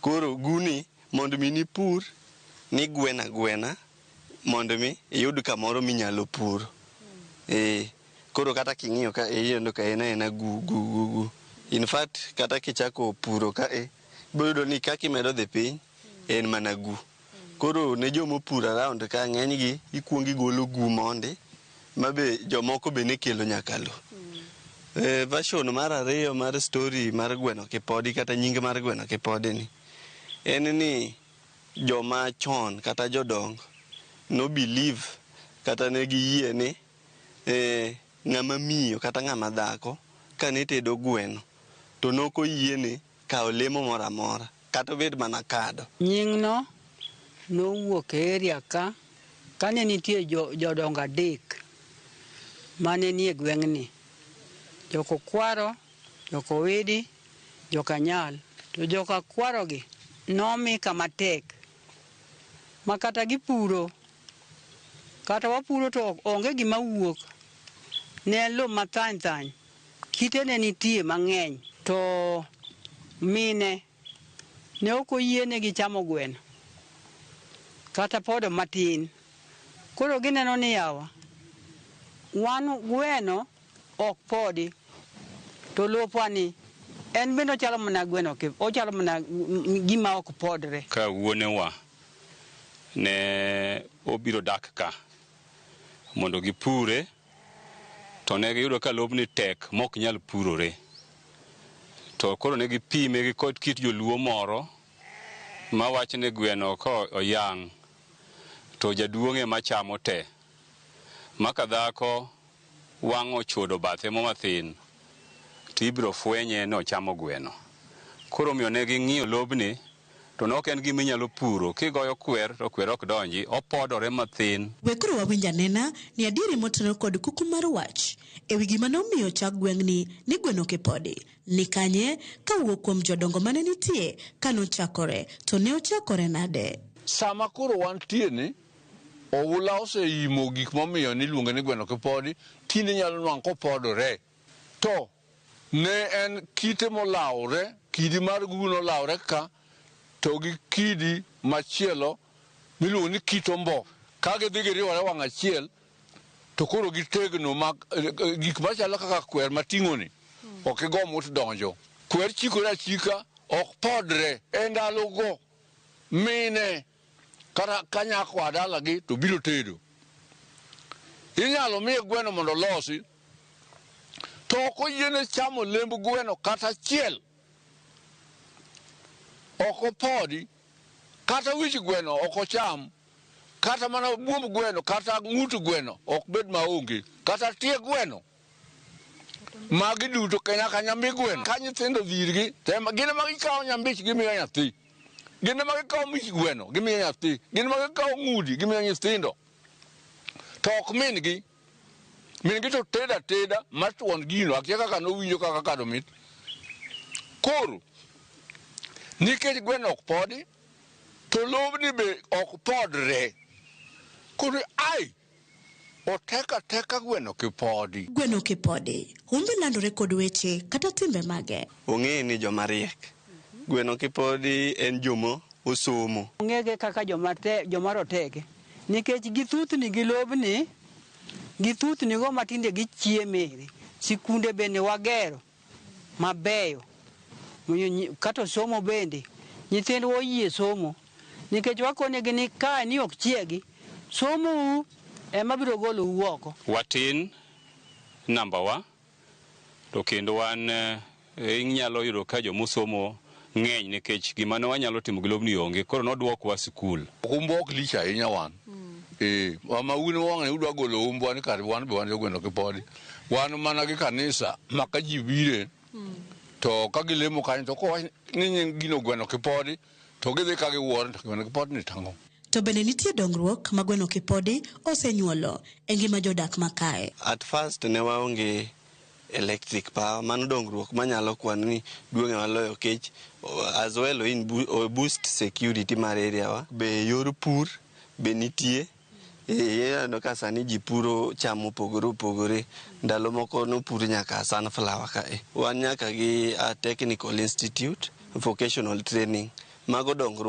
Koro guni mondo mi nipur nigwena agwena mondo mi iyud kamoro minyalo puro. Eh, koro kata king'iyo ka e iyudo ka en aena gu gu gu gu. In fact kata kichako puro ka e ibiro yudo ni kaka imedo dhi piny en mana gu. Koro ne jomopuro around ka ng'eny gi ikuongo igolo gu mondi ma be jomoko be ne kelo nyaka lo. Version mar ariyo mar story mar gweno kipodi kata nying mar gweno kipodi ni en ni joma chon kata jodongo no believe kata ne giyie ni ng'ama miyo kata ng'ama dhako kane tedo gweno to nokoyiene kawo lemo moro amora kata obed mana kado. Nying'no nowuok e area ka kane nitie jodongo adek mane nie gweng'ni. Jokokwaro, Jokowidi, Jokanyal. To jokakwaro gi nomi kama tek ma kata gipuro kata wapuro to onge gima wuok. Ne en lo mathany thany, kite ne nitie mang'eny to mine ne ok oyienegi chamo gweno kata podo matin. Koro gineno ni yawa, wan gweno ok podi to lopwa ni en bende ochalo mana gweno ochalo mana gima ok podre. Ka wuonewa ne obiro dak ka mondo gipure to ne giyudo ka lobni tek mok nyal purore. To koro ne gipime gi kod kit joluo moro mawacho ni gweno ka oyang' to jaduong' ema chamo te. Ma ka dhako wang' ochodo bathe mo mathin to ibiro fwenye ni ochamo gweno. Koro omiyo ne ging'iyo lobni to ne ok en gima inyalo puro. Kigoyo kwer to kwer ok donji, opodore mathin. We koro wawinj anena ni adieri motenore kod kuku mar wach e wi gima nomiyo ochak gweng'ni ni gweno kipodi ni kanye kawuok kuom jodongo mane nitie kanochakore to ne ochakore nade. Sama koro wantie ni, oula oseimo gik momiyo niluonge ni gweno kipodi, tinde inyalo nwang' kopodore. To ne en kite molawre, kidi mar gugu nolawre ka, to gi kidi machielo miluongo ni kit ombo. Ka gidhi giriwore wang' achiel, to koro gitegno ma gik machalo kaka kwer mating'oni ok igo mut donjo. Kwer chikore achika, ok podre. E ndalogo, mine kata ka nyako oa dalagi to biro tedo. Inyalo miye gweno mondo olosi, to ok oyiene chamo lemb gweno kata achiel. Ok opodi, kata wich gweno ok ocham, kata mana buomb gweno, kata ng'ut gweno ok bed maonge, kata tie gweno. Magi duto nyaka nyambi gweno. Ka nyithindo odhi irgi, to gin ema gikawo nyambich gimiyo nyathi. Gin ema gikawo mich gweno gimiyo nyathi. Gin ema gikawo ng'udi gimiyo nyithindo. To ok min gi. Min gi to tedo ateda ma tuon gino. Akia kaka nowinjo kaka kado mit. Koro, nikech gweno ok podi, to lobni be ok podre. Koro ai! Otek ateka gweno kipodi. Gweno kipodi. Humbe landore kod weche kata timbe mage. Ong'e ni joma riek. Gweno kipodi en jomo osomo. Ong'ege kaka joma te, joma roteke nikech githuthni gi lobni, githuthni go matinde gichieme. Sikunde bende wagero mabeyo kata somo bende nyithindwa oyie somo nikech wakonegi ni kae ni ok chiegi somo u ema biro golou oko. Watin namba wa to kendo wan inyalo yudo ka jomosomo ng'eny nikech gima ne wanyalo timo gi lobni onge koro nodwokwa sikul. Umbwa ok lich ahinya wan. Eh, ma un wang'ni udwa golo umbwa ni kar wan be wan jogweno kipodi. Wan mana gi kanisa ma ka ji bire to ka gilemo kanyo to kowach ni nying gino gweno kipodi to gidhi ka giwuoro to gweno kipodi ni tang'o. To bende nitie dongruok ma gweno kipodi osenyuolo e ngima jodak ma kae. At first ne waonge electric power mano dongruok manyalo kwano ni duong' e waloyo kech as well in boost security mar area wa be yor pur be nitie ineno ka sani ji puro cham mopogore opogore ndalo moko nopur nyaka sunflower kae wan nyaka gi a technical institute vocational training. Mago dongruok.